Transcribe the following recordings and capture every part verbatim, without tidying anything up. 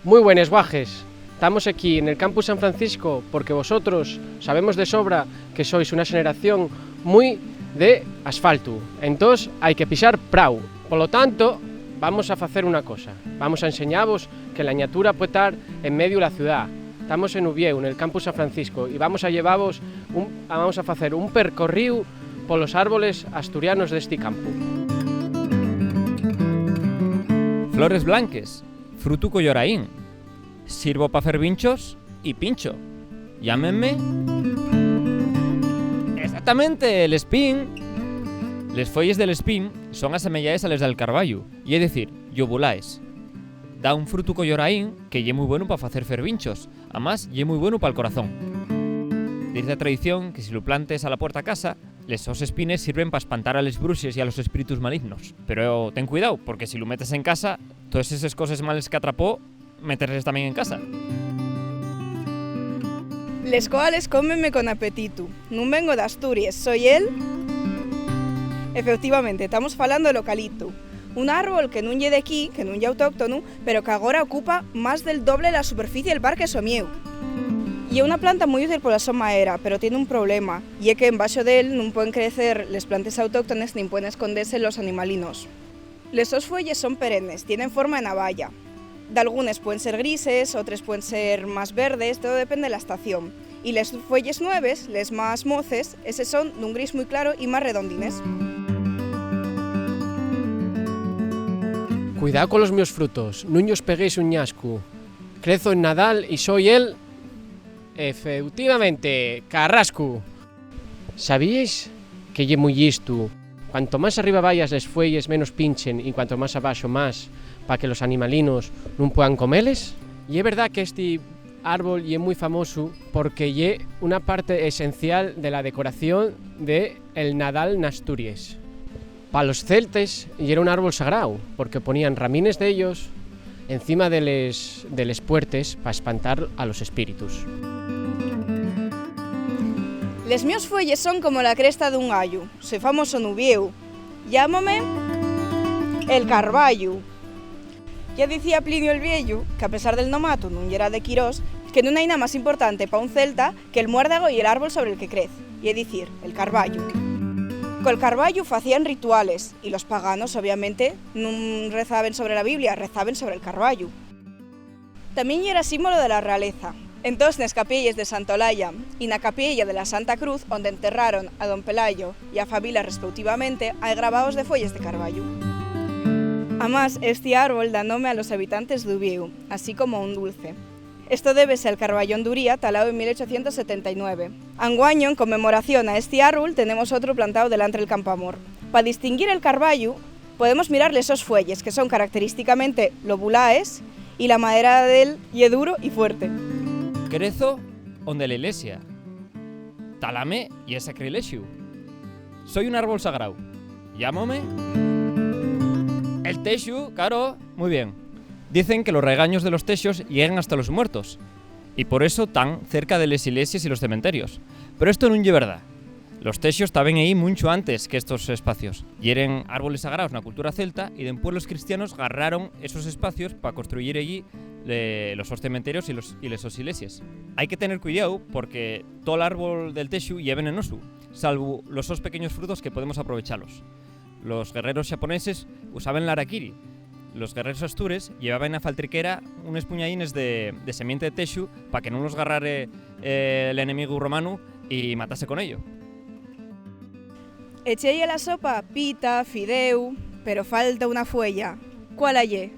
Mui buenes, guajes. Tamos equí nel Campus San Francisco porque vosotros sabemos de sobra que sois una xeneración mui de asfaltu. Entós, hai que pixar prau. Polo tanto, vamos a facer una cosa. Vamos a enseñavos que la ñatura pue tar en mediu la ciudá. Tamos en Uviéu, nel Campus San Francisco, y vamos a llevavos un, vamos a facer un percorríu polos árboles asturianos d'esti campu. Flores blanques, frutu coyoraín. Sirvo pa fer vinchos y pincho. Llámenme. Exactamente, l'espín. Les fueyes del espín son asemeyaes a les del carbayu, ye dicir, llobulaes. Da un frutu coyoraín que ye mui bueno pa facer fer vinchos. Amás, ye mui bueno pal corazón. Diz la tradición que si lu plantes a la puerta casa, les sos espines sirven pa espantar a les bruxes y a los espíritus malignos. Pero ten cuidao, porque si lu metes en casa, toes eses coses males qu'atrapó, meterles tamién en casa. Les coales cómenme con apetitu. Nun vengo d'Asturies, soi el... Efeutivamente, tamos falando del eucaliptu, un árbol que nun ye d'equí, que nun ye autóctonu, pero qu'agora ocupa más del doble la superficie del Parque Somiew. Ye una planta mui útil pola so maera, pero tien un problema, ye que embaxo d'él nun puen crecer les plantes autóctones nin puen escondese los animalinos. Les sos fueyes son perennes, tienen forma de navalla. Dalgunes puen ser grises, otres puen ser más verdes, todo depende de la estación. Y les fueyes nueves, les más moces, eses son d'un gris mui claro y más redondines. Cuidao con los mios frutos, nun yos peguéis un ñascu. Crezo en Nadal y soi el, efeutivamente, carrascu. ¿Sabíes que ye mui llistu? Cuanto más arriba vayas les fueyes menos pinchen y cuanto más abaxo más, pa que los animalinos nun puedan comeles. Ye verdá que esti árbol ye mui famosu porque ye una parte esencial de la decoración de el Nadal n'Asturies. Pa los celtes yera un árbol sagrao, porque ponían ramines d'ellos encima de les, de les puertes pa espantar a los espíritus. Les mios fueyes son como la cresta d'un gallu. Soi famoso n'Uviéu. Llámome el Carballu. Ya dicía Plinio el Vieyu que, a pesar del nomato nun yera de Quirós, que nun hai nada más importante pa un celta que el muérdago y el árbol sobre el que crez, ye dicir, el carballu. Col carballu facían rituales, y los paganos, obviamente, nun rezaben sobre la Biblia, rezaben sobre el carballu. Tamién yera símbolo de la realeza. Entós, nes capielles de Santa Olaya y na capiella de la Santa Cruz, onde enterraron a don Pelayo y a Fabila respeutivamente, hai grabaos de fueyes de carballu. Amás, esti árbol da nome a los habitantes d'Uviéu, así como a un dulce. Esto débese al carballón d'Uría, talao en mil ochocientos setenta y nueve. Anguaño, en conmemoración a esti árbol, tenemos otru plantao delantre del campamor. Pa distinguir el carballu, podemos mirar les sos fueyes, que son característicamente lobulaes, y la madera d'él ye duro y fuerte. Crezo onde la ilesia. Talame ye sacrilexu. Soi un árbol sagrao. Llámome el texu, caro, mui bien. Dicen que los regaños de los texos lleguen hasta los muertos, y por eso tan cerca de les ileses y los cementerios. Pero esto nun ye verdá. Los texos taben ehí muncho antes que estos espacios. Yeren árboles sagraos na cultura celta, y dempués los cristianos garraron esos espacios pa construyir ellí le-, los sos cementerios y los, y les sos ileses. Hai que tener cuidao porque tol árbol del texu ye venenosu, salvo los sos pequeños frutos que podemos aprovechalos. Los guerreros xaponeses usaben l'harakiri. Los guerreros astures llevaben na faltriquera unes puñaines de, de semiente de texu pa que nun los garrare, eh, l'enemigu romanu y matase con ello. Echei a la sopa pita, fideu, pero falta una fueya. ¿Cuál ye?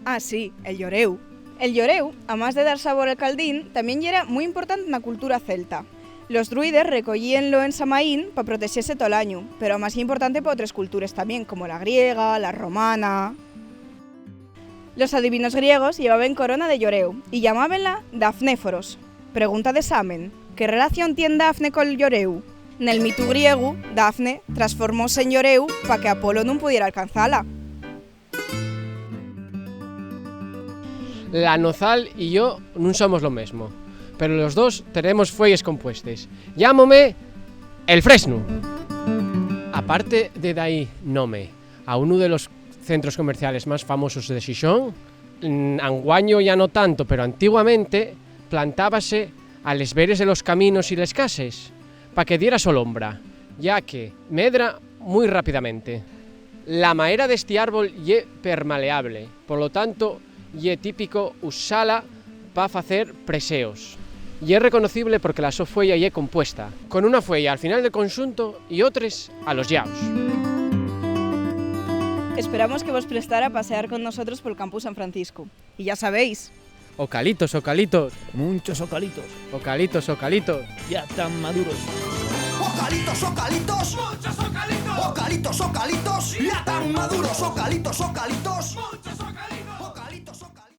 Ah, sí, el lloréu. El lloréu, amás de dar sabor al caldín, tamién yera mui importante na cultura celta. Los druides recoyíenlo en Samaín pa protexese tol añu, pero amás ye importante pa otres cultures tamién, como la griega, la romana. Los adivinos griegos llevaben corona de lloréu y llamábenla Dafnéforos. Pregunta d'esamen: ¿qué relación tien Dafne col lloréu? Nel mitu griegu, Dafne transformóse en lloréu pa que Apolo nun pudiera alcanzala. La nozal y yo nun somos lo mesmo, pero los dos tenemos fueyes compuestes. Llámome el fresnu. Aparte de dar nome a unu de los centros comerciales más famosos de Xixón, Mm, anguaño ya no tanto, pero antiguamente plantábase a les veres de los caminos y les cases, pa que diera solombra, ya que medra mui rapidamente. La maera d'esti árbol ye permaleable, polo tanto, ye típico usala pa facer preseos. Ye reconocible porque la so fueya ye compuesta, con una fueya al final del conxunto y otres a los llaos. Esperamos que vos prestara a pasear con nosotros pol Campus San Francisco. Y ya sabéis, ocalitos, ocalitos. Munchos ocalitos. Ocalitos, ocalitos. Ya tan maduros. Ocalitos, ocalitos. Munchos ocalitos. Ocalitos, ocalitos. Ya tan maduros. Ocalitos, ocalitos.